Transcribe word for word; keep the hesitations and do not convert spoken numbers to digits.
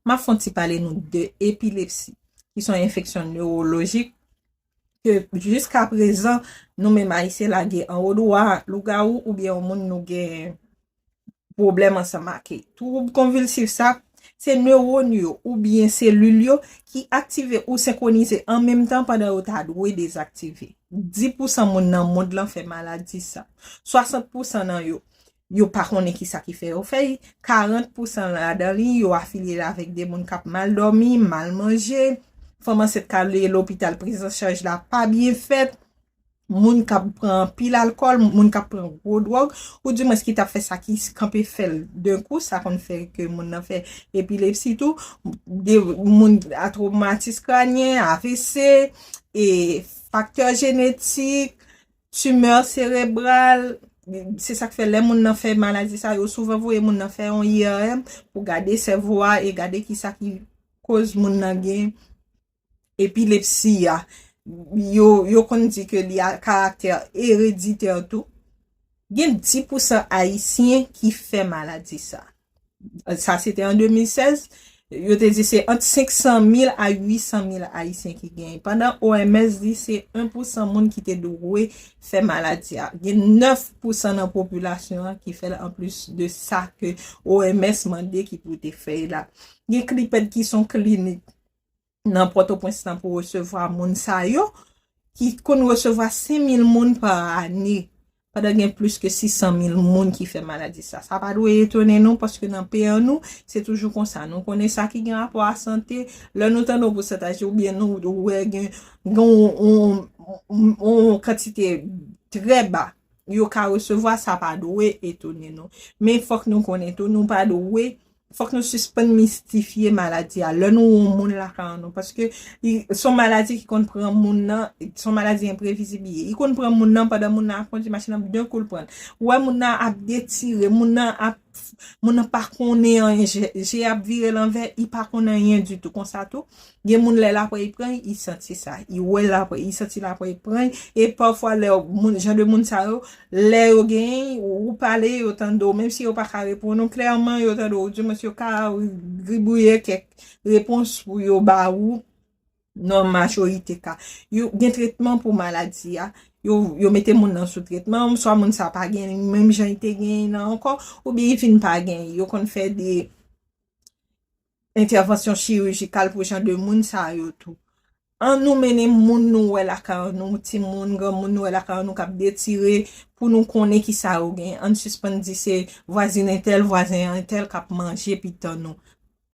M ap fè yon ti pale nou de epilepsi, ki se yon enfeksyon newolojik ke jiska prezan, nou menm Ayisyen lage anwo dwa lougawou oubyen yon moun nou gen pwoblèm ansanm ak li. Twoub konvilsif sa, se newòn yo oubyen selil yo ki aktive ou senkwonize an menm tan pandan yo ta dwe dezaktive. Dis pousan moun nan mond lan fè maladi sa. Swasant pousan nan yo, yo pa konnen ki sa ki fè yo fè l. Karant pousan ladan li, yo afilye l avèk de moun k ap mal dòmi, mal manje, fanm ansent k ale lopital, prizanchaj la pa byen fèt, moun k ap pran anpil alkòl, moun k ap pran gwo dwòg, ou dimwens ki t ap fè sa ki kanpe fè l de kou, sa konn fè ke moun nan fè epilepsi tou, de moun a twomatis kranyen, A V C, e faktè jenetik, timè serebral, se sa k fè lè moun nan fè maladi sa, yo souvan voye moun nan fè yon I R M pou gade sèvo a e gade ki sa ki koz moun nan gen epilepsi a. Yo, yo konn di ke li a karaktè ereditè tou. Gen dis pousan Ayisyen ki fè maladi sa. Sa se te an de mil sèz. Yo te di se ant senk san mil a uit san mil Ayisyen ki genyen. Pandan O M S di se en pousan moun ki te dwe fè maladi a. Gen nèf pousan nan popilasyon an ki fè l anplis de sa ke O M S mande ki pou te fè la. Gen Klipèd ki se yon klinik nan Pòtoprens lan pou resevwa moun sa yo, ki konn resevwa senk mil moun pa ane, pandan gen plis ke sis san mil moun ki fè maladi sa. Sa pa dwe etone nou, paske nan peyi an nou, se toujou konsa. Nou konnen sa ki gen rapò a sante, lè nou tande yon pousantaj oubyen nou wè gen, gen yon, yon, yon kantite trè ba yo ka resevwa, sa pa dwe etone nou. Men fòk nou konnen tou, nou pa dwe, fòk nou sispann mistifye maladi a lè nou wè yon moun lakay nou, paske li, se yon maladi ki konn pran moun nan, se yon maladi enprevizib li ye. Li konn pran moun nan pandan moun nan ap kondui machin nan, de kou l pran l. Ou wè moun nan ap detire, moun nan ap, moun nan pa konnen anyen, je, je ap vire l anvè, li pa konn anyen ditou konsa tou. Gen moun lè lapwè li pran, li santi sa. Li wè lapwè, li santi lapwè li pran. E pafwa lè moun, jan de moun sa yo, lè yo genyen, ou, ou pale, yo tande w. Menm si yo pa ka reponn ou klèman, yo tande w. Dimwens yo ka gribouye kèk repons pou yo ba ou nan majorite ka. Yo gen tretman pou maladi a. Yo, yo mete moun nan sou tretman, swa moun sa pa gen menm jan li te genyen nan ankò, oubyen li vin pa genyen. Yo konn fè de entèvansyon chirijikal pou jan de moun sa yo tou. An nou mennen moun nou wè lakay nou, timoun, granmoun nou wè lakay nou k ap detire pou nou konnen ki sa yo gen. An sispann di se vwazin entèl, vwazen entèl k ap manje pitan nou.